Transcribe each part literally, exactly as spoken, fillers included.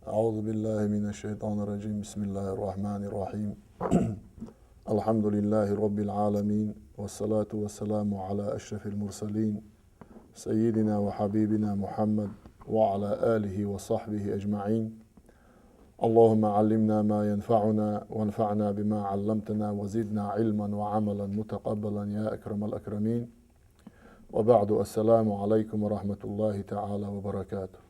أعوذ بالله من الشيطان الرجيم. بسم الله الرحمن الرحيم. الحمد لله رب العالمين، والصلاة والسلام على أشرف المرسلين، سيدنا وحبيبنا محمد، وعلى آله وصحبه أجمعين. اللهم علمنا ما ينفعنا، وانفعنا بما علمتنا، وزدنا علما وعملا متقبلا يا أكرم الأكرمين. وبعد، السلام عليكم ورحمة الله تعالى وبركاته.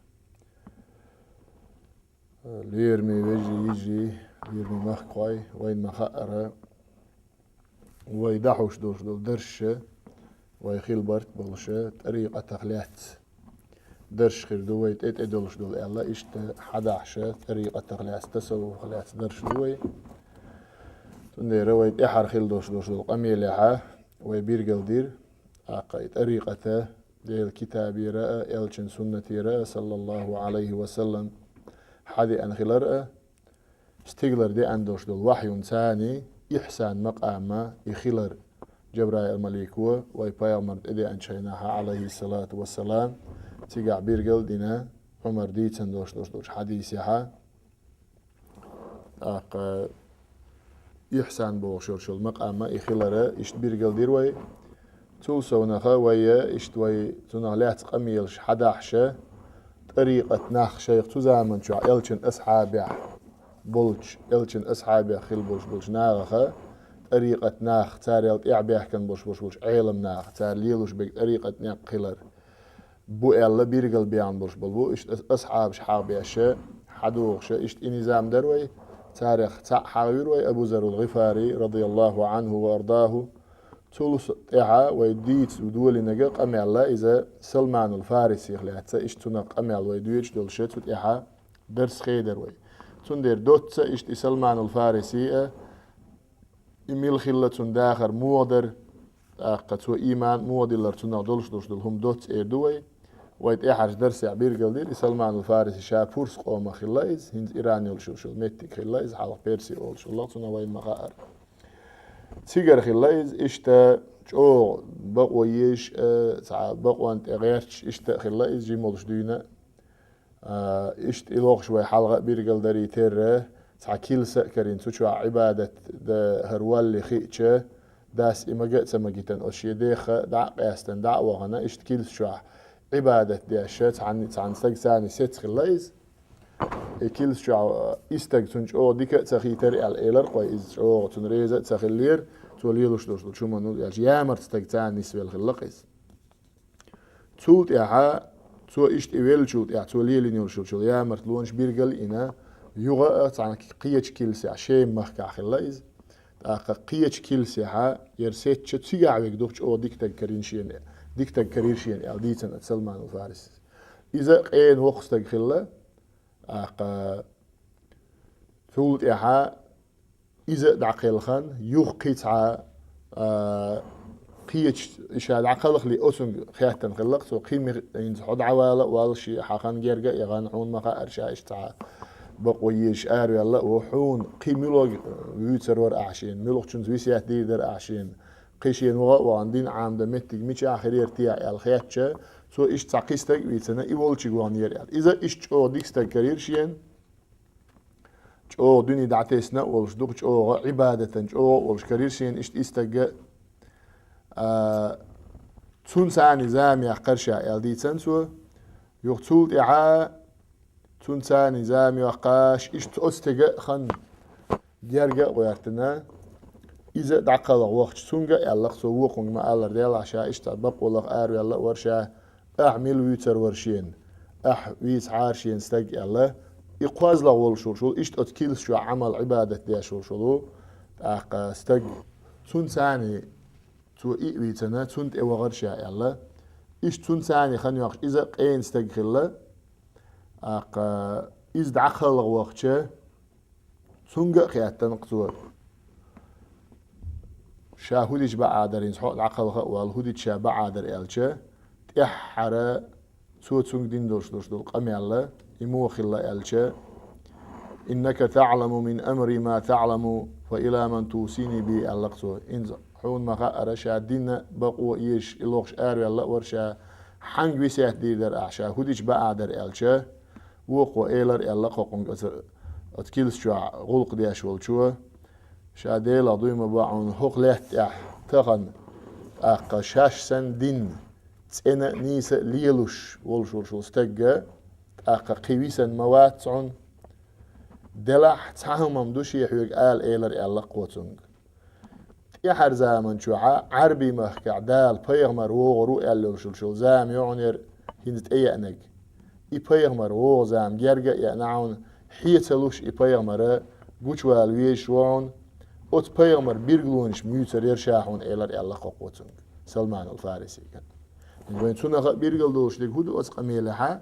Лераме вежарий, йижарий, лераме махкахой, вайна ма хаъара, вай дӀахьош долуш долу дарсаш, вай хила барт болуша, тӀарикъатах лаьцна дарсаш хир ду вай, тӀе-тӀе долуш долу аьлла, иштта хьадахьаша, тӀарикъатах лаьцна, тасаввуфах лаьцна дарсаш ду вай. Цундела вай тӀаьхьара хила долуш долуш долу къамелехьа вай биргал дира, тӀаккха и тӀарикъата Делан китабера а, элчан суннатера а, саллаллаху Ӏалайхи ва саллам, хьадеана хилар а, стигалара деана долуш долу вахьюн царний ихсан макъама и хилар. Джабраил малико вай пайхамар тӀедеанчу хенахьа, Ӏалайхиссалату вассалам, цигахь биргал а дина, Ӏумар дийцан долуш долуш долчу хьадисехьа, тӀаккха ихсан бохуш йолчул макъама и хилара иштта биргал дира вай. Цул совнаха вай, иштта вай цунах лаьцна къамелаш хьадахьаша, тӀарикъат нах шайх цу заман чохь элчан асхьабехь болчу, элчан асхьабех хила болуш болчу нахаха, тӀарикъат нах, царел тӀаьхьа баьхкина болуш болуш болчу Ӏелам наха, цара лелуш берг тӀарикъат некъ хилар бу аьлла биргал беана болуш болу бу. Иштта ас-, асхьабаш хьагӀ беша, хьадогӀуша, иштта и низам дара вай. Царех цхьаъ хьагӀ вира вай, Абу Зарул ГӀифари, радияллаху Ӏанху ва ардаху. Цул с-, тӀаьхьа вай дийца долийнарг къамел а иза Салманул Фарисих лаьцна, иштта цунах къамел вай доьчу долуша, цу тӀаьхьа дарс хедар вай. Цундела доцца иштта и Салманул Фариси а, и мила хилла, цунна дахар муха дара, тӀаккха цо ийман муха диллар, цунах долуш долуш долу хӀума доцца эр ду вай. Вай тӀаьхьарчу дарсехь биргал дира, и Салманул Фариси ша Пурс къомах хилла иза, хӀинца Иран йолуш йолу меттиг хилла иза, хьалха Перси олуш хилла, цунах вайна ма хаъара. Цигара хилла иза, иштта чӀогӀа бакъо езаш а, цхьа бакъонна тӀе гӀерташ, иштта а хилла иза, жима волуш дуьйна а. А, иштта и лохуш вай хьалха а биргал дарий терра, цхьа килса а карийна, цу чохь Ӏибадат дан хӀара валле хиъча, дас и мага а ца магийтина, оцу шен деха дӀа а къаьстина, дӀа а вахана, иштта килса чохь Ӏибадат деш, цхьанна, цхьана стаг царний сецна хилла иза. И килса чохь и стаг цунна чӀогӀа дика а ца хийтара аьлла, элира-кх вай иза, чӀогӀа цунна реза а ца хиллера, цо лелуш долуш долчу хӀуманна аьлча, ямарта стаг царна нисвелла хилла-кх иза. Цул тӀаьхьа цо иштта и веллачул тӀаьхьа, цо лелийна йолуш йолчул ямартлонаш биргал а йина, юха а цхьана кхечу килсехь, Шем махкахь хилла иза. ТӀаккха кхечу килсехьа яра сецча, цигахь верг ду-кх чӀогӀа дика стаг карийна шена, дика стаг карийра шена аьлла дийцина Салманул Фарисис. Иза а къена воккха стаг хилла, тӀаккха цул тӀаьхьа иза а дӀакхелхина, юха кхин цхьа, а, кхечу, ша дӀакхалхале, оцунга хаьттина хилла-кх цо, кхин ма-, хӀинца хьо дӀавала а вала, шен хьан хан герга а яхана, хьуна ма хаъара, ша иштта цхьа бакъо езаш араваьлла а ву, хьуна кхин муьлхарг вуьйцур вара ахь шена, муьлххачуьнца весет дийр дара ахь шена, кхин шена ваха а вахана, дин Ӏамадан меттиг мичахь хир яра те аьлла хаьттича, цо иштта цхьа кхин стаг а вийцина, и волчуьнга ваханера аьлла. Иза иштта чӀогӀа дика стаг карийра шена, чӀогӀа дуьне дӀатесна а волуш ду-кх, чӀогӀа Ӏибадатан чӀогӀа а волуш карийра шена иштта и стаг а. А, цунна царний зама яьккхира ша аьлла дийцина цо. Юха цул тӀаьхьа цунна царний зама йоккхуш, иштта оцу стеган а хан герга а гӀоьртина, иза а дӀакхалха вахча, цунга а аьлла-кх цо, вукхунга ма-аллара, делахь ша иштта бакъо лаха араваьлла а вара ша, ахь мила вуьйцур вара шена, ахь вийцахьара шена стаг аьлла, и кхозлагӀа волуш волуш волу, иштта оцу килса чохь Ӏамал, Ӏибадат деш волуш волу, тӀаккха стаг, цунна царний, цо и а вийцина, цунна тӀе вахара ша аьлла. Иштта цунна царний хан йоккхуш, иза а къена стаг хилла, тӀаккха иза дӀакхалха вахча, цунга а хаьттина-кх цо, ша хӀун дича бакъ дара, хӀинца хьо а дӀакхалха а ваьлла, хӀун дича ша бакъ дара аьлча, тӀаьххьара цо цунга дина долуш долуш долу къамел а, и муха хилла аьлча, «إنك تعلم من أمري ما تعلم، فإلى من توصيني به», аьлла-кх цо. ХӀинца хьуна ма хаъара, ша динан бакъо езаш, и лохуш араваьлла а вара ша, хьанга весет дийр дара ахь, ша хӀун дича бакъ дара аьлча, Вокхо элира аьлла кхокхунга, оцу, оцу килс чохь гӀуллакх деш волчо: «Ша Делах дуй ма бохьа хьуна, хӀокху лаьтта тӀехь тахана, тӀаккха шаьш санна динна, цӀена а, нийса а лелош волуш волуш волу стагга, тӀаккха кхин висина ма вац хьуна. Делахь цхьа хӀума-м ду шен хьоьга ала», — элира аьлла кхо цунга. ТӀаьхьара заман чохьа Ӏарбийн махкахь Дала пайхамар вогӀур ву аьлла йолуш йолу зама ю хьуна яра хӀинца тӀееанарг. И пайхамар вогӀу зама герга а еана хьуна, хье ца луш и пайхамара гучувала везаш ву хьуна, оцу пайхамар билгалонаш муьйцур яра ша хьуна, элира аьлла кхокхо цунга, Салманул Фарисига. Вайн цунах а билгал долуш дерг хӀун ду оцу къамелехьа?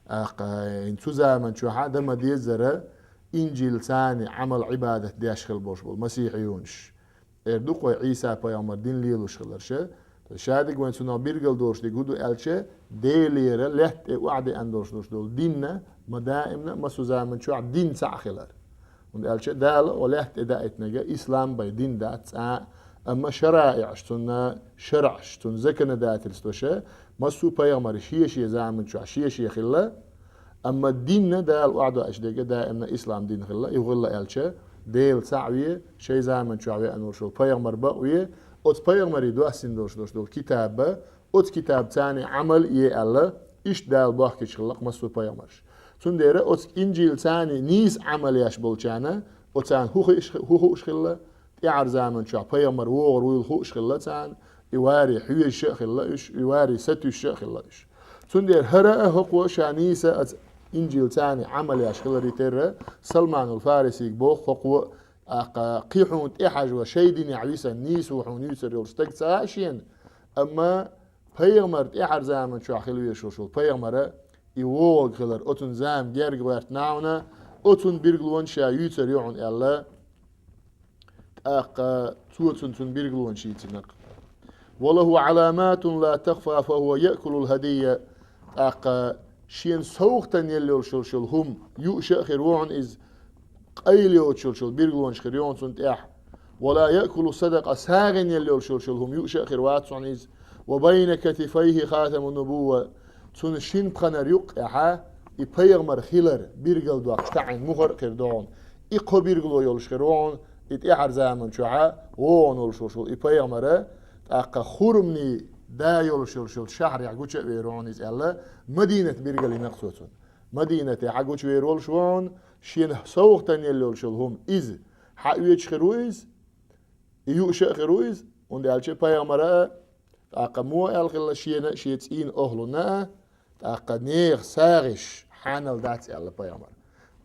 ТӀаккха хӀинца цу заман чохьа дан ма-деззара, Инжил царний Ӏамал-Ӏибадат деш хила болуш болу масихьиюнаш. Эр ду-кх вай Ӏийса пайхамар дин лелош хиларша. Шадерг вайн цунах билгал долуш дерг хӀун ду аьлча, Делера лаьтта тӀе охьадеана долуш долуш долу динна, ма даимна, массо заман чохь дин цхьаъ хилар. ХӀунда аьлча Дала о лаьтта тӀе даийтинарг ислам бен дин дац цкъа а, амма шараиӀаш, цунна шарӀаш, цунна законодательстваша, массо пайхамар шен-шен заман чохь шен-шен хилла, амма динна Дала охьадоуьйтуш дерг даимна ислам дин хилла, и хилла аьлча, Дела цхьаъ ве, шайн заман чохь веана волуш волу пайхамар бакъ ве, оцу пайхамаре доссийна долуш долуш долу китаба, оцу китаб царний Ӏамал е аьлла, иштта Дала бохкуьйтуш хилла-кх массо пайхамарш. Цундела оцу Инжил царний нийса Ӏамал еш болчарна, оцарна хӀу хууш, хӀу хууш хилла, тӀаьхьара заман чохь пайхамар вогӀур вуйла хууш хилла царна, и варе хьоьжуш а хилла уьш, и варе сатуьйсуш а хилла уьш. Цундела хӀара а хӀокхо ша нийса оцу Инжил царний Ӏамал еш хиларе терра, Салманул Фарисига боху хӀокхо, тӀаккха кхин хьуна тӀехьажа шайн динехь висина нийса ву хьуна юьйцур йолу стаг ца хаьа шена, амма пайхамар тӀаьхьара заман чохь хила везаш волуш волу пайхамара и вогӀург хилар, оцунна зама герга гӀоьртина хьуна, оцунна билгалонаш ша юьйцур ю хьуна аьлла, тӀаккха цо цунна, цунна билгалонаш йийцина-кх. «Ва лаху Ӏаламатун ла тахфа фа хӀува яъкулул хӀадийя». ТӀаккха шена совгӀатана елла йолуш йолуш йолу хӀума юуш а хир ву хьуна иза, къайла йоцуш йолуш йолу билгалонаш хир ю хьуна цунна тӀехь. «Ва ла яъкулу садакъа», сагӀина елла йолуш йолуш йолу хӀума юуш а хир вац хьуна иза. «Ва байна катифайхи хатаму нубувва». Цунна шина пханара юккъехьа и пайхамар хилар билгал доккхуш таӀийна мухӀар а хир ду хьуна. И кхо билгало йолуш хир ву хьуна, и тӀаьхьара заман чохьа вогӀун волуш волуш волу и пайхамара, тӀаккха хурманийн да йолуш йолуш йолу шахьарехь гуча а вер ву хьуна иза аьлла, Мадинат билгалйина-кх цо цунна. Мадинатехьа гучувер волуш ву хьуна, шена совгӀатана елла йолуш йолу хӀума иза хьаоьцуш хир ву иза, и юуш а хир ву иза, хӀунда аьлча пайхамара а, тӀаккха муха аьлла хилла шена а, шен цӀийнан охӀлуна а, тӀаккха нехан сагӀиш хьанал дац аьлла пайхамара.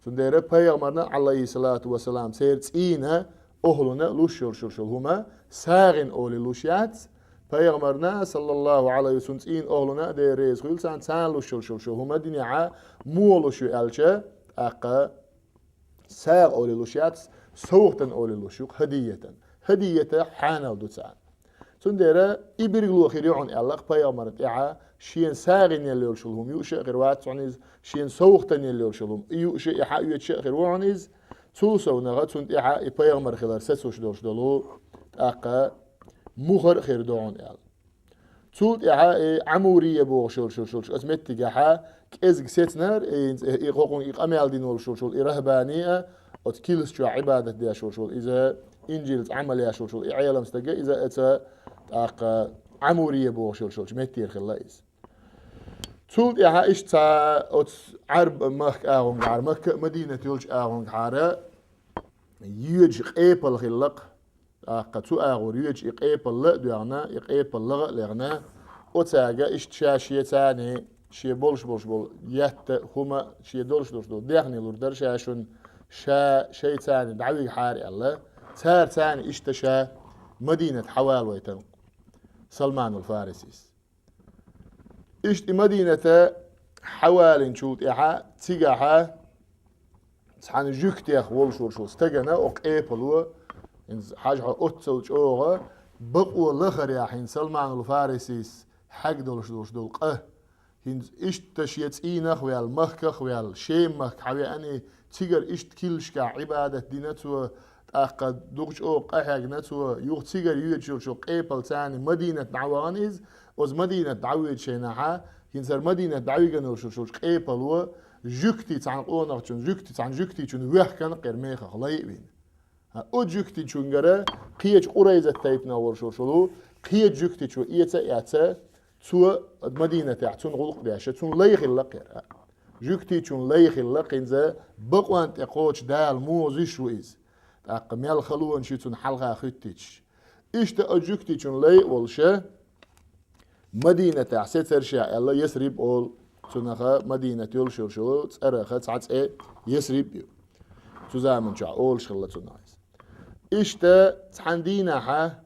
Цундела пайхамарна, Ӏалайхиссалату вассалам, церан цӀийнан охӀлуна луш йолуш йолу хӀума сагӀина олий луш яц. Пайхамарна, саллаллаху Ӏалайхи ва саллам, цӀийнан охӀлуна а, Дела реза хуьлда царна, царна луш йолуш йолу хӀума динехьа муха луш ю аьлча, тӀаккха сагӀа олий луш яц, совгӀатана олий луш ю-кх, хӀадийятан. ХӀадийята хьанал ду царна. Цундела и билгало хир ю хьуна аьлла-кх пайхамарна тӀехьа, шена сагӀина елла йолуш йолу хӀума юуш а хир вац хьуна иза, шена совгӀатана елла йолуш йолу хӀума и юуш а, и хьаоьцуш а хир ву хьуна иза, цул совнаха цунна тӀехьа и пайхамар хилар сацош долуш долу, тӀаккха мухӀар а хир ду хьуна аьлла. Цул тӀаьхьа и Ӏамурийя бохуш йолуш йолуш йолуш оцу меттигехьа кӀезиг сецнара, и, и кхокхунга и къамел дина волуш йолуш йолу и рахӀбани а, оцу килс чохь Ӏибадат деш волуш волу иза, Инжилца Ӏамал еш волуш волу и Ӏелам стага, иза оцу тӀаккха Ӏамурийя бохуш йолуш йолчу меттера хилла иза. Цул тӀаьхьа иштта цхьа оцу Ӏарб махка агӀонгахьара, Макка а, Мадинат йолчу агӀонгахьара йоьдуш къепал хилла-кх. ТӀаккха цу агӀор йоьдуш и къепал ла а доьгӀна, и къепал лагӀа а лехна, оцаьрга иштта ша шен царний, шен болуш болуш болу етта а, хӀума а, шен долуш долуш долу даьхни лур дара ша шуна, ша шайн царний дӀавигахьара аьлла, цара царний иштта ша Мадинат хьавалавайтина Салманул Фарисис. Иштта и Мадината хьавалинчул тӀаьхьа цигахьа цхьана жуьгтех волуш волуш волу стагана, оцу къепало, хӀинца хьажа хьо оццул чӀогӀа, бакъо лахарехь хӀинца Салманул Фарисис хьегна долуш долуш долу къа. ХӀинца иштта шен цӀийнах а ваьлла, махках а ваьлла, Шем-махка хьавеана и, цигара иштта килсашкахь Ӏибадат дина цо, тӀаккха дукха чӀогӀа къа хьегна цо, юха цигара йоьдуш йолчу къепалца Мадинат дӀавахана иза, оцу Мадинат дӀавоьдучу хенахьа, хӀинца хӀара Мадинат дӀавигана волуш волчу къепало, жуьгти цхьана къонахчун, жуьгти цхьана жуьгтичун воьхкан кхера мехах лай а вина. ХӀа, оцу жуьгтичунгара кхечу Къурайзат тайпанах волуш волу, кхечу жуьгтичо эца а эцна, цо Мадинатехь цунна гӀуллакх а деш, цунна лай хилла кхера. Жуьгтичун лай хилла, кхинца бакъонна тӀе кхочу Дала муха зуьйш ву иза. ТӀаккха мел халонаш ю цунна хьалха хуьттича. Иштта оцу жуьгтичун лай а волуша, Мадинатехь сецара ша аьлла, Ясриб олу цунах, Мадинат йолуш йолу цӀарах цхьа цӀе Ясриб ю. Цу заманчохь олуш хилла цунах иза. Иштта цхьана дийнахьа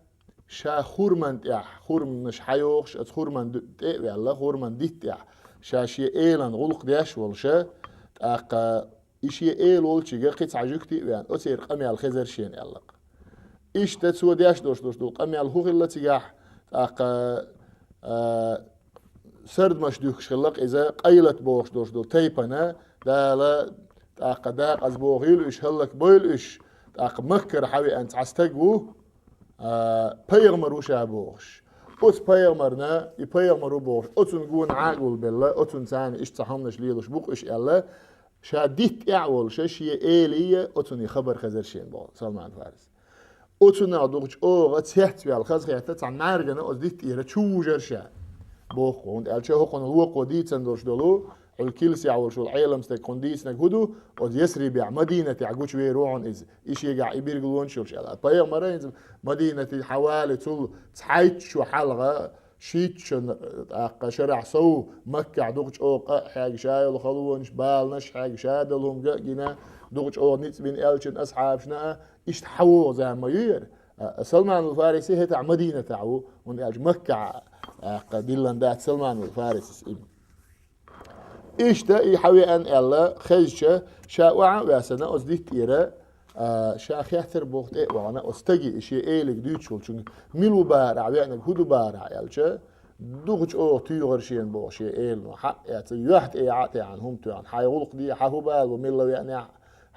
ша хурман тӀехь, хурманаш хьайохуш, оцу хурман ду-, тӀе а ваьлла, хурман дитта тӀехь ша шен элан гӀуллакх деш волуша, тӀаккха и шен эла волчига кхин цхьа жуьгти а веана, оцеран къамел хезара шена аьлла-кх. Иштта цо деш долуш долуш долу къамел хӀун хилла цигахь, тӀаккха, а, сардамаш дуьхкуш хилла-кх иза, къайлат бохуш долуш долу тайпана, Дала, тӀаккха декъаза бохийла уьш, хӀаллакбойла уьш, тӀаккха Маккара хьавеана цхьа стаг ву, а, пайхамар ву ша бохуш. Оцу пайхамарна, и пайхамар ву бохуш, оцунна гонахьа а гулбелла, оцунна царна иштта цхьа хӀуманаш лелош бу-кх уьш аьлла, ша дитта тӀехь а волуша, шен элий а оцунна и хабар хезара шена боху Салман Фарис. Оцунах дукха чӀогӀа цецваьлла хазахетта, цхьана маьргана оцу дитта тӀера чу вужара ша боху, хӀунда аьлча хӀокхунна локхо дийцина долуш долу, Ӏуьллу килсехь волуш волу Ӏелам стаг кхунна дийцинарг хӀун ду, оцу Ясрибехь, Мадинатехь гучувер ву хьуна иза, и шегахь и билгалонаш йолуш аьлла. Пайхамара хӀинца Мадинате хьавале, цул цхьайтта шо хьалха, шийтта шо, тӀаккха шарахь сов Маккахь дукха чӀогӀа къа а хьегна, ша йолу халонаш, баланаш а хьегна, ша долу хӀума ган а гина, дукха чӀогӀа ницкъ бина аьллачун асхьабашна а, иштта хьавогӀу зама ма ю яра. А, Салманул Фариси хӀетахь Мадинатехь ву, хӀунда аьлча Маккахь, тӀаккха диллина дац Салманул Фарисис и. Иштта и хьавеана аьлла хезча, ша охьа а ваьссина, оцу дитта тӀера, а, ша хеттар боху тӀе а вахана, оцу стаге, и шен элига дуьйцуш волчуьнга, мила ву бахара ахь веанарг, хӀун ду бахара ахь аьлча, дукха чӀогӀа туьйхира шена боху шен элано, хьаъ эцна, юьхь тӀе яхьа а тӀехьана, хӀума тоьхна, хьайн гӀуллакх де, хьан хӀун бала бу, мила веанехь,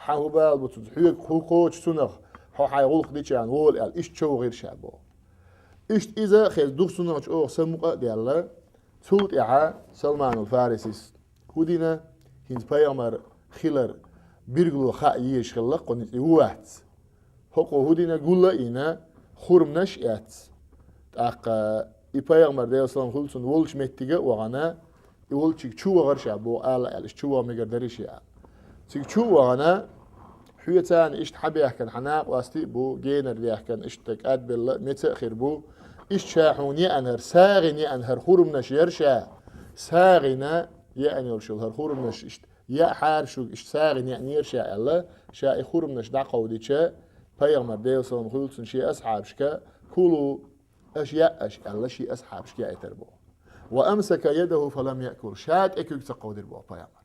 хьан хӀун бала бу, цуьнца хьоьга хӀун кхочу цунах, хьо хьайн гӀуллакх дичарна вола аьлла, иштта човхийра ша боху. Иштта иза хезна, дукха цунах чӀогӀа самукъа а даьлла, цул тӀаьхьа Салманул Фарисис хӀун дина, хӀинца пайхамар хилар билгало хаа езаш хилла-кх кхунна, и ву вац. ХӀокхо хӀун дина, гул а йина, хурманаш а эцна. ТӀаккха и пайхамар, Делан салам хуьлда цунна, волчу меттиге а вахана, и волчуьнга чу вахара ша боху, ала аьлла, иштта чу ваха мегар дара шен аьлла. Цига чу а вахана, хьоьца царна иштта хьабаьхкина хьан накъостий а бу, генара даьхкина иштта кӀадбелла а, меца а хир бу. Иштта ша хьуна еана хӀара, сагӀина еана хӀара хурманаш яра ша. СагӀина еана йолуш йолу хӀара хурманаш иштта яа хьара шуьга, иштта сагӀина еанера ша аьлла, ша и хурманаш дӀакховдича, пайхамар, Делан салам хуьлда цунна, шен асхьабашка, кулу, аша яа аша аьлла, шен асхьабашка яийтар боху. Ва амсака ядаху фалам яъкул, ша тӀе куьг ца кховдира боху пайхамар.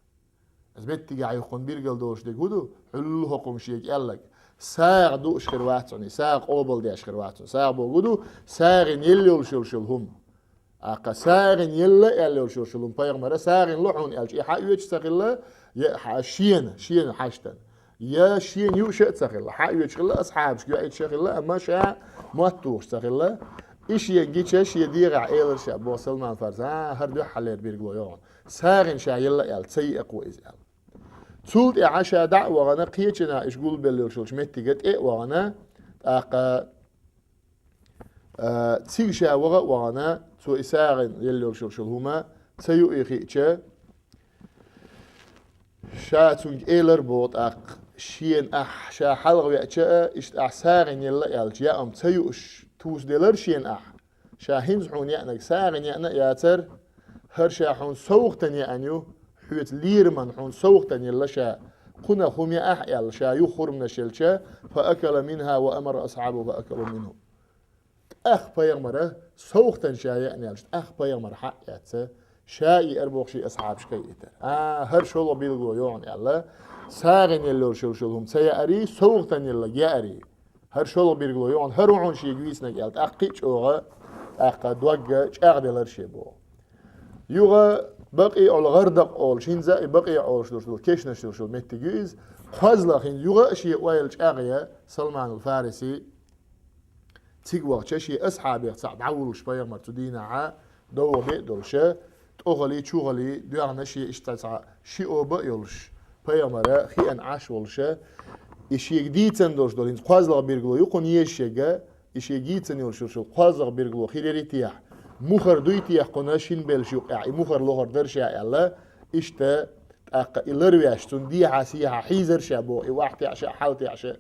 Иза меттигехь юххун билгал долуш дерг хӀун ду, хьуьлла хӀокхунна шега аьлларг. СагӀа дууш хир вац хьуна, сагӀа къобалдеш хир вац хьуна. СагӀа бохург хӀун ду, сагӀина елла йолуш йолуш йолу хӀума. ТӀаккха сагӀина елла аьлла йолуш йолуш йолу хӀума пайхамара, сагӀина ло хьуна аьлча, и хьан оьцуш ца хилла, я хьан шена, шена хьаштана. Я шена юуш а ца хилла, хьан оьцуш хилла, асхьабашка йоуьйтуш а хилла, амма ша мотт тухуш ца хилла. И шена гича, шен дегӀахь элира ша боху Салман Фарса, а, хӀара дуьххьарлера билгало ю хьуна. СагӀина ша елла аьлла, ца йиакхо иза аьлла. Цул тӀаьхьа ша дӀа а вахана, кхечанхьа иштта гулбелла йолуш йолчу меттиге тӀе а вахана, тӀаккха, а, цига ша ваха а вахана, цо и сагӀина елла йолуш йолуш йолу хӀума ца юий хиъча, ша цуьнга элира боху тӀаккха, шена ахь ша хьалха веача а, иштта ахь сагӀина елла аьлча, яа хӀума ца юуш, тосаделира шена ахь. Ша хӀинца хьуна яанарг сагӀина яана а яцара, хӀара ша хьуна совгӀатана яана ю, хьоьца лераман хьуна совгӀатана елла ша, кхунах хӀума яахь аьлла, ша юха хурманаш елча, фа акала минха ва амара асхьабаху фа акалу минху. ТӀаккха пайхамара совгӀатана ша яана аьлча, тӀаккха пайхамар хьаъ эцна, ша а еара боху шен асхьабашка а йийтар. А, хӀара шолгӀа билгало ю хьуна аьлла, сагӀина елла йолуш йолу хӀума ца яарий, совгӀатана елларг яарий. ХӀара шолгӀа билгало ю хьуна, хӀара ву хьуна шега вийцинарг аьлла, тӀаккха кхин а чӀогӀа, тӀаккха догга чӀагӀделира шен боху. Юха Бакъиъул-ГӀаркъад олуш, хӀинца а и Бакъиъ олуш долуш долу кешнаш долуш долу меттиг ю иза. КхозлагӀа хӀинца юха а шен ойла чӀагӀъян Салманул Фариси цига вахча, шен асхьабех цхьаъ дӀавуллуш пайхамар цу дийнахьа довха бен а долуша, охали, чухали, доьгӀна шен иштта цхьа ши оба а йолуш, пайхамара хиъна Ӏаш волуша, и шега дийцина долуш долу, хӀинца кхозлагӀа билгало ю кхунна еза шега, и шега йийцина йолуш йолу кхозлагӀа билгало хир яра техьа, мухӀар дуй техьа кхунна шина белша юкъехь, и мухӀар лохур дара ша аьлла, иштта тӀаккха и ларвеш, цунна дехьа-сехьа хьийзара ша боху, и охьатаьӀа ша, хьалатаьӀа ша.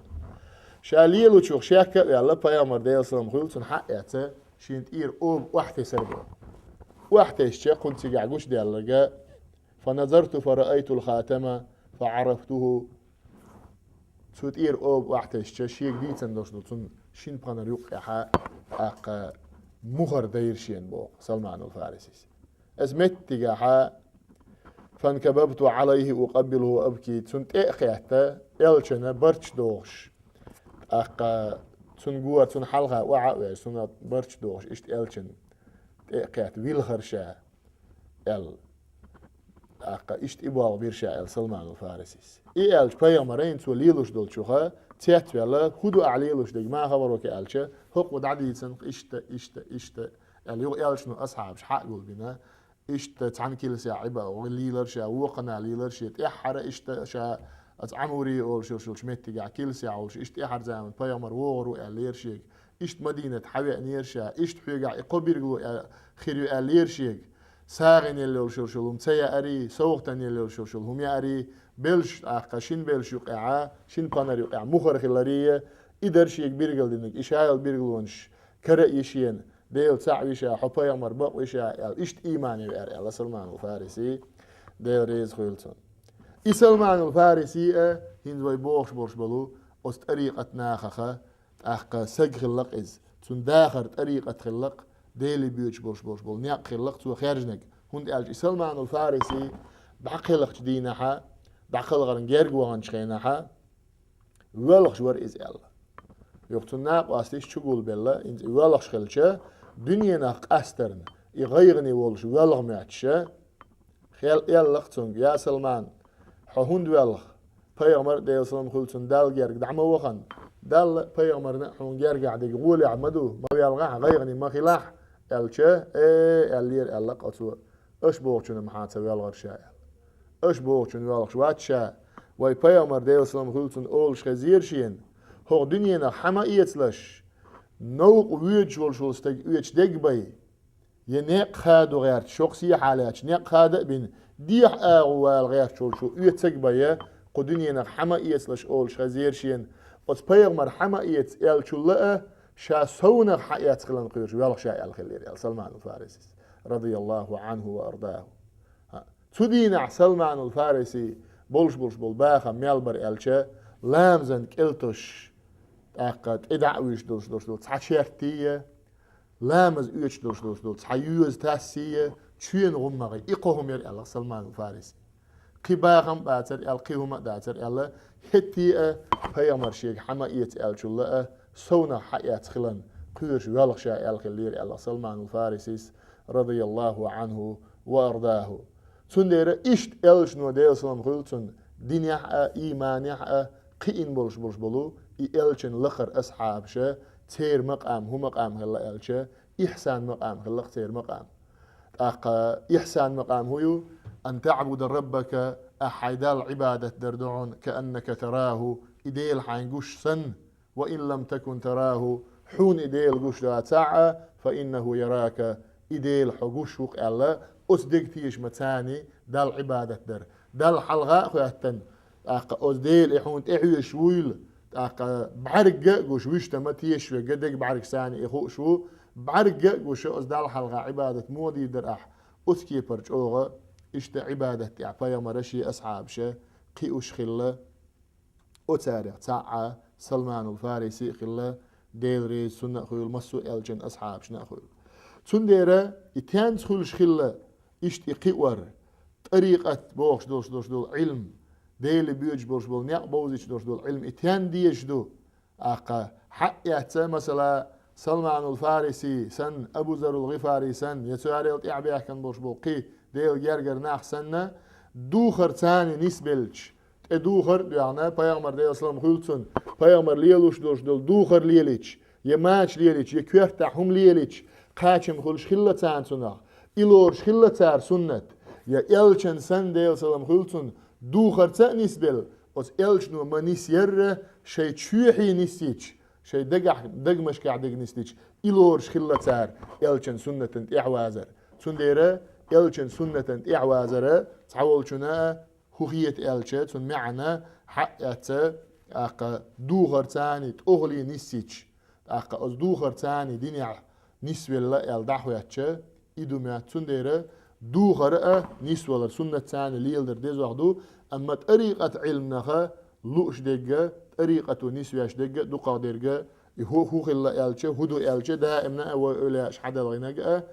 Ша лелочух шек а ваьлла, пайхамар, Делан салам хуьлда цунна, хьаэцна, шена тӀера оба охьатесира боху. Охьатесча, кхунна цигахь гучудаьлларг: «Фаназарту фараайтул хатама фаӀарафтуху». Цу тӀера оба охьатесча, шега дийцина долуш ду, цунна шина пхьанара юккъехьа тӀаккха мухӀар дайра шена боху Салманул Фарисис. Аса меттигахьа: «Фанкабабту Ӏалайхи укъаббилху ва абки», цунна тӀе а кхетта, элчана барт дохуш, тӀаккха цунна гора, цунна хьалха охьа а веш, цунна барт дохуш, иштта элчана тӀе а кхетта, вилхара ша, аьлла. ТӀаккха иштта и болх бира ша аьлла Салманул Фарисис. И аьлча, пайхамара, хӀинца цо лелош долчуха цецваьлла, хӀун ду ахь лелош дерг, ма хабар вака аьлча, хӀокхо дӀадийцина, иштта, иштта, иштта аьлла, юха элчано асхьабаш хьа а гулбина, иштта цхьана килсехь Ӏибадат лелара ша, вукхана лелара ша, тӀаьххьара иштта ша оцу Ӏамури олуш йолуш йолчу меттигехь килсехь волуш, иштта тӀаьххьара заман пайхамар вогӀур ву аьллера шега, иштта Мадинат хьавеанера ша, иштта хьоьгахь и кхо билгало а-, хир ю аьллера шега, сагӀина елла йолуш йолуш йолу хӀума ца яарий, совгӀатана елла йолуш йолуш йолу хӀума яарий, белш, тӀаккха шина белш юкъехьа, шина пхьанара юкъехь мухӀар хиларий, и дара шега билгал динарг, и ша йолу билгалонаш кара а йи шена, Дела цхьаъ ву ша, хьо пайхамар бакъ ву ша аьлла, иштта иймане веара аьлла Салманул Фариси, Дела реза хуьлда цунна. И Салманул Фариси а, хӀинца вай бохуш болуш болу оцу тӀарикъат нахаха, тӀаккха саг хилла-кх иза, цуьнан дахар тӀарикъат хилла-кх, Деле боьдуш болуш болуш болу некъ хилла-кх цо хаьржинарг, хӀунда аьлча и Салманул Фариси дӀакхелхачу дийнахьа, дӀакхалхарна герга ваханчу хенахьа, воьлхуш вара иза аьлла. Юха цунна накъостий чу гулбелла, хӀинца и воьлхуш хилча, дуьненах къастарна, и гӀайгӀане волуш воьлха моьттуша, хел аьлла-кх цуьнга: «Я Салман, хьо хӀунда воьлху? Пайхамар, Делан салам хуьлда цунна, Далла герга дӀа ма вахана. Далла а, пайхамарна а хьуна гергахь дерг гӀолехь ма ду, ма воьлхахь, гӀайгӀане ма хилахь», аьлча, «Э, — аьллера, — аьлла-кх оцо, — аша бохучунна-м хьан ца воьлхура ша», аьлла. «Аша бохучунна воьлхуш вац ша, вай пайхамар, Делан салам хуьлда цунна, олуш хезира шена: „ХӀокху дуьненах хьа ма эцалаш, новкъа воьдуш волуш волу стаг оьцуш дерг бай, я некъ хадо гӀерташ, хӀокху сехьа лаьтташ некъ хада а бина, дехьа агӀо вала гӀерташ волчо оьцург бай, я кху дуьненах хьа ма эцалаш“, олуш хезира шена. Оцу пайхамар хьа ма эца аьллачул а ша совнах хьаэцна хиларна кхоьруш воьлху ша», аьлла хиллера аьлла Салманул Фарисис, радияллаху Ӏанху ва ардаху. Цу дийнахь Салманул Фариси болуш болуш болу бахам мел бара аьлча, ламазан кӀел тосуш, тӀаккха тӀе дӀа а вуьйш долуш долуш долу цхьа чертий а, ламаз оьцуш долуш долуш долу цхьа йоьза тассий а, чоьнан гӀуммагӀий, и кхо хӀума яра аьлла Салманул Фариси. Кхин бахам а бацара аьлла, кхин хӀума а дацара аьлла, хӀетте а пайхамар шега хьа ма эца аьллачул а совнах хьаэцна хиларна кхоьруш воьлху ша аьлла хиллера аьлла Салманул Фарисис, радияллаху Ӏанху ва ардаху. Цундела иштта элчано, Делан салам хуьлда цунна, динехь а, ийманехь а кхиъна болуш болуш болу и элчан лакхара асхьабаша, церан макъам хӀун макъам хилла аьлча, ихьсан макъам хилла-кх церан макъам. ТӀаккха ихьсан макъам хӀун ю? «Ан таъбуда раббака», ахь хьайн Далла Ӏибадат дар ду хьуна, «кааннака тараху», и Дела хьайна гуш санна, «ва ин лам такун тараху», хьуна и Дела гуш дацахь а, «фа иннаху ярака», и Дела хьо гуш ву-кх аьлла, оцу дега тешамца Далла Ӏибадат дар. Далла хьалха а хӀоьттина, тӀаккха оцу Дела и хьуна тӀехьоьжуш вуйла, тӀаккха бӀаьргга а гуш, вуьшта ма тешаш верг, дега бӀаьргашца и хууш ву, бӀаьргга а гуш, оцу Далла хьалха Ӏибадат муха дийр дара ахь, оцу кепара чӀогӀа иштта Ӏибадат тӀехь пайхамара шен асхьабаша кхиош хилла. Оцарех цхьаъ Салманул Фариси а хилла, Дела реза цунна а хуьлда, массо а элчан асхьабашна а хуьлда. Цундела и тенца хуьлуш хилла, иштта и кхиор, тӀарикъат бохуш долуш долуш долу Ӏилма, Деле боьдуш болуш болу некъ бовзуьйтуш долуш долу Ӏилма, и тен дезаш ду? ТӀаккха хьаэцна, масала, Салманул Фариси санна, Абу Зарул ГӀифари санна, я царел тӀаьхьабаьхкина болуш болу кхин Делан гергара нах санна, духар царна нисбелча, тӀе духар а доьгӀна, пайхамар, Делан салам хуьлда цунна, пайхамар лелош долуш долу духар лелийча, я мача лелийча, я коьртахь хӀума лелийча, кхачам хуьлуш хилла царна цунах. И лоруш хилла цара суннат, я элчан санна, Делан салам хуьлда цунна, духарца а нисбелла, оцу элчано ма нисъярра, шайн чоьхье нисъича, шайн дагахь, дагамашкахь дерг нисдича, и лоруш хилла цара элчан суннатан тӀаьхьавазар. Цундела элчан суннатан тӀаьхьавазар цхьаволчунна а хӀун хета аьлча, цуьнан маьӀна хьаъ эцца, тӀаккха духарца а тӀехула нисъича, тӀаккха оцу духарца а динехь нисвелла аьлла дӀахӀоьттича, и ду моьтту. Цундела духар а нисвалар, суннатца а леладар дезох ду, амма тӀарикъат Ӏилманах лууш дерг а, тӀарикъато нисвеш дерг а, дукхах дерг а, и хӀу-, хӀун хилла аьлча, хӀун ду аьлча, даимна а вай эвлаяаш хьадалгӀинарг а,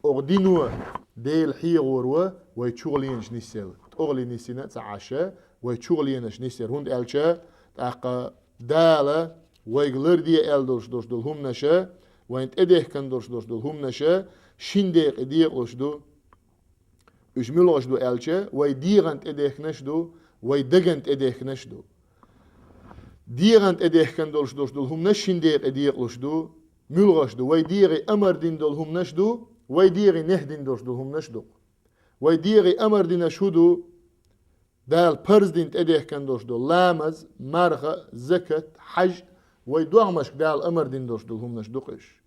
оха дино Дела хьехор ву вай чухуленаш нисъелла. ТӀехула нисйина а ца Ӏаш, вай чухуленаш нисъяр. ХӀунда аьлча, тӀаккха Дала вайга ларде аьлла долуш долуш долу хӀуманаш, вайна тӀедехкина долуш долуш долу хӀуманаш шин декъе декъалуш ду. Уьш муьлхаш ду аьлча, вай дегӀан тӀедехкинаш ду, вай даган тӀедехкинаш ду. ДегӀан тӀедехкина долуш долуш долу хӀуманаш шин декъе декъалуш ду, муьлхаш ду. Вай дегӀе амар дина долу хӀуманаш ду, вай дегӀе нехь дина долуш долу хӀуманаш ду. Вай дегӀе амар динарш хӀун ду? Дала парз дина тӀедехкина долуш долу ламаз, марха, закат, хьаж, вай догӀмашка Дала амар дина долуш долу хӀуманаш ду-кх уьш.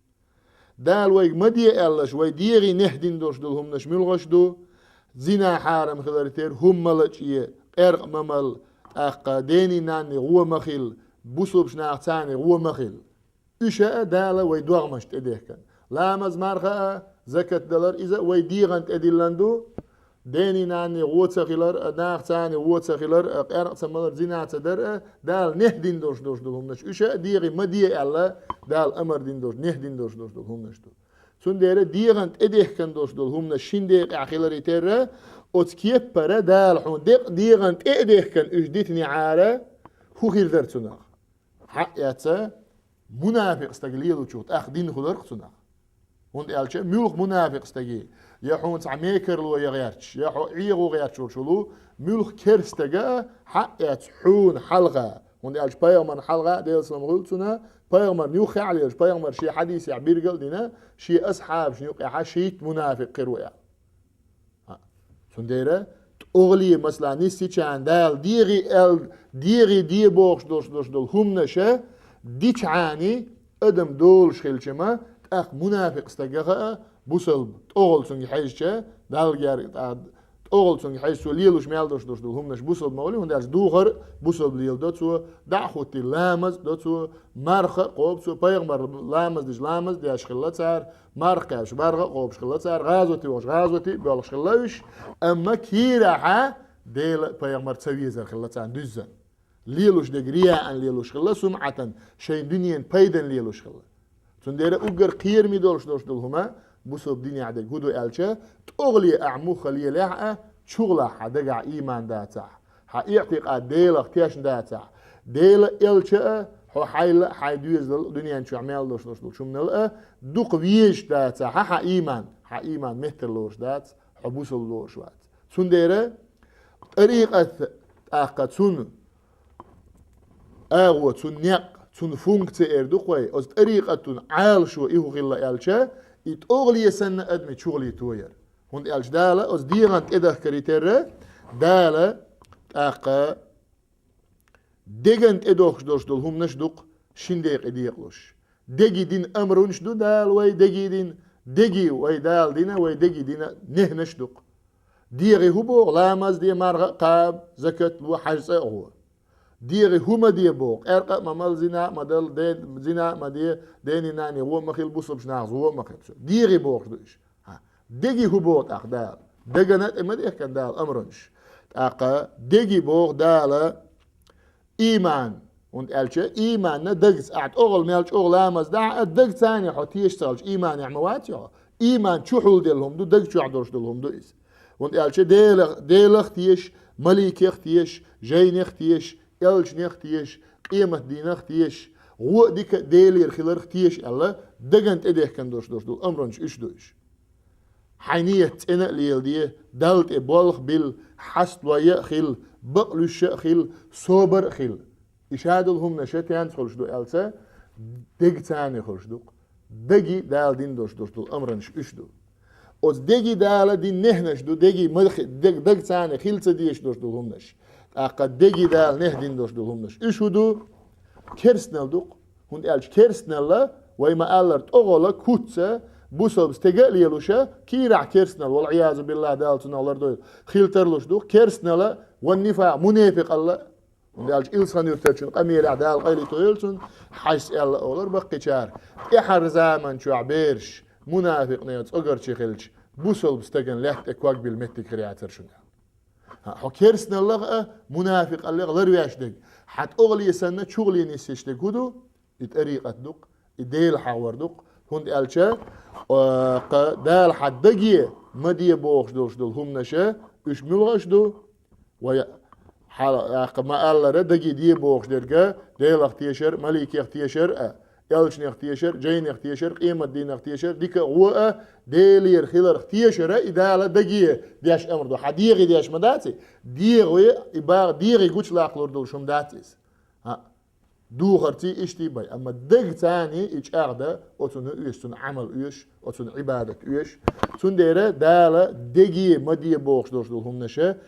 Дала вайга ма де аьлларш, вай дегӀе нехь дина долуш долу хӀуманаш муьлхаш ду? Зина хьарам хиларе терра, хӀума ма лачкъае, къаьркъа ма мала, тӀаккха дений-нанний гӀо ма хила, бусалба нахаца гӀо ма хила. Уьш а Дала вай догӀмашна тӀедехкина. Ламаз, марха а, закат далар, иза а вай дегӀан тӀедиллина ду. Дений-нанний гӀо ца хилар а, нахаца гӀо ца хилар а, къаьркъа ца малар, зина ца дар а, Дала нехь дина долуш долуш долу хӀуманаш. Уьш а дегӀе ма де аьлла, Дала амар дина долуш, нехь дина долуш долуш долу хӀуманаш ду. Цундела дегӀан тӀедехкина долуш долу хӀуманаш шин декъехь хиларе терра, оцу кеппара Дала хьуна декъ дегӀан тӀе а дехкина уьш дитинехьара, хӀун хир дара цунах? Хьаъ эцца, мунафикъ стаг лелачух тӀаккха дин хиларх цунах. ХӀунда аьлча муьлхха мунафикъ стаге, я хьуна цхьа мекарло ян гӀерташ, я хьо Ӏехо гӀерташ волуш волу, муьлхха керста стага а хьаъ эцца хьуна хьалха. ХӀунда аьлча пайхамарна хьалха а, Делан салам хуьлда цунна, пайхамарна юххехь а лелаш, пайхамара шен хьадисехь биргал а дина, шен асхьабашна юккъехьа шийтта мунафикъ хир ву аьлла. Цундела тӀехула, масала, нисйичхьана Дала дегӀе аьлла, дегӀе де бохуш долуш долуш долу хӀуманаш дичхьана адам долуш хилча ма, тӀаккха мунафикъ стагах а бусалба тӀехула цуьнга хьаьжча, Далла герга тӀехула цуьнга хьаьжча, цо лелош мел долуш долуш долу хӀуманаш бусалба ма хуьлий, хӀунда аьлча духар бусалба леладо цо, дӀа а хӀуттий ламаз а до цо, марха а кхобу цо, пайхамара ламаз дича ламаз деш хилла цара, марха кхаьбча марха а кхобуш хилла цара, гӀазоте вахча гӀазоте а боьлхуш хилла уьш, амма кийрахьа Дела а пайхамар а ца везар хилла царна дуьззина. Лелош дерг рияан лелош хилла, сумӀатан, шайн дуьненан пайдан лелош хилла. Цундела уггар кхераме долуш долуш долу хӀума бусалба динехь дерг хӀун ду аьлча, тӀехула ахь муха лелахь а, чухула хьан дагахь иман дацахь, хьан иӀтикъад Делах тешна дацахь, Дела а, элча а, хьо хьайла а, хьайн доьзалал а, дуьнен чохь мел долуш долуш долчу хӀуманал а дукха везаш дацахь хьан иман, хьан иман меттар лоруш дац, хьо бусалба лоруш вац. Цундела тӀарикъат тӀаккха цунна агӀо, цунна некъ, цунна функция эр ду-кх вай, оцу тӀарикъатан Ӏалашо и хӀун хилла аьлча, и тӀехула санна адаман чухула тояр. ХӀунда аьлча Дала оцу дегӀан тӀедахкаре терра, Дала тӀаккха деган тӀедохкуш долуш долу хӀуманаш ду-кх шин декъе декъалуш. Деге дина амрунаш ду Дала вай деге дина, деге вай Дала дина, вай деге дина нехьнаш ду-кх. ДегӀе хӀун боху? Ламаз де, марха а кхаба, закат ло, хьаьж цӀа а гӀо. ДегӀе хӀун ма де боху? Къаьркъа а ма мала, зина а ма дала, де-, зина а ма де, дений-нанний гӀо а ма хила, бусалба нахаца гӀо а ма хила. ДегӀе бохуш ду уьш. ХӀа, деге хӀун боху тӀаккха Дала? Дагана тӀе ма дехкина Дала амрунаш. ТӀаккха деге боху Дала иман. ХӀунда аьлча иманна дагца, ахь тӀехула мел чӀогӀа ламаз дахь а, дагца хьо тешаш ца хилча, иманехь ма вац хьо. Иман чухула делла хӀума ду, даг чохь долуш долу хӀума ду иза. ХӀунда аьлча Делах, Делах теша, маликех теша, жайнех теша, элчанех теша, къематдийнах теша, гӀо а дика а Делера хиларх теша аьлла, дагана тӀедехкина долуш долуш долу амрунаш уьш ду уьш. Хьайн ният цӀена а леладе, Далла тӀе болх а билла, хьасталой а хила, бакъ луьйш а хила, собар а хила. И шадолу хӀуманаш тенца хуьлуш ду аьлча, дагца хуьлуш ду-кх. Даге Дала дина долуш долуш долу амрунаш уьш ду. Оцу деги Дала дина нехнаш ду, деги ма хи-, дег-, даг царна хила ца дезаш долуш долу хӀуманаш. ТӀаккха деги Дала нех дина долуш долу хӀуманаш. Уьш хӀун ду? Керстанал ду-кх. ХӀунда аьлча керстаналла, вай ма-аллара, тӀогӀала, куцца, бусалба стега а лелуша, кийрахь керстанал, вал-Ӏиязу биллахӀ, Дала цунах лардойла, хила тарлуш ду-кх. Керстанала, ван нифакъ, мунепикъалла. ХӀунда аьлча Илсхан-Юьртарчун къамелехь, Дала къайле тойойла цунна, хьаьжас аьлла олура баккхийчара: тӀаьхьара заман чохь бераш мунафикъийн цӀогарчий хилча, бусалба стагана лаьтта тӀе ког билла меттиг хир яцара шуна. ХӀа, хьо керстаналлех а, мунафикъаллех а ларвеш дерг, хьан тӀогӀале санна чугӀале нисъеш дерг хӀун ду? И тӀарикъат ду-кх, и Дела хьахор ду-кх, хӀунда аьлча, а, кха Дала хьан даге ма де бохуш долуш долу хӀуманаша, уьш муьлхаш ду? Вай хьала, а, кха ма-аллара, даге де бохуш дерга, Делах тешар, маликех тешар а, элчанех тешар, жайнех тешар, къематдийнах тешар, дика а, вон а, Делера хиларх тешара, и Дала даге деш амр ду. Хьан дегӀе деш ма дац и? ДегӀе, и багӀа дегӀе гучулакхалур долуш хӀума дац иза. ХӀаъ, духарций иштта бай, амма даг царний и чӀагӀдан, оцунна оьшу, цунна Ӏамал оьшу, оцунна Ӏибадат оьшу. Цундела Дала даге ма де бохуш долуш долу хӀуманаша,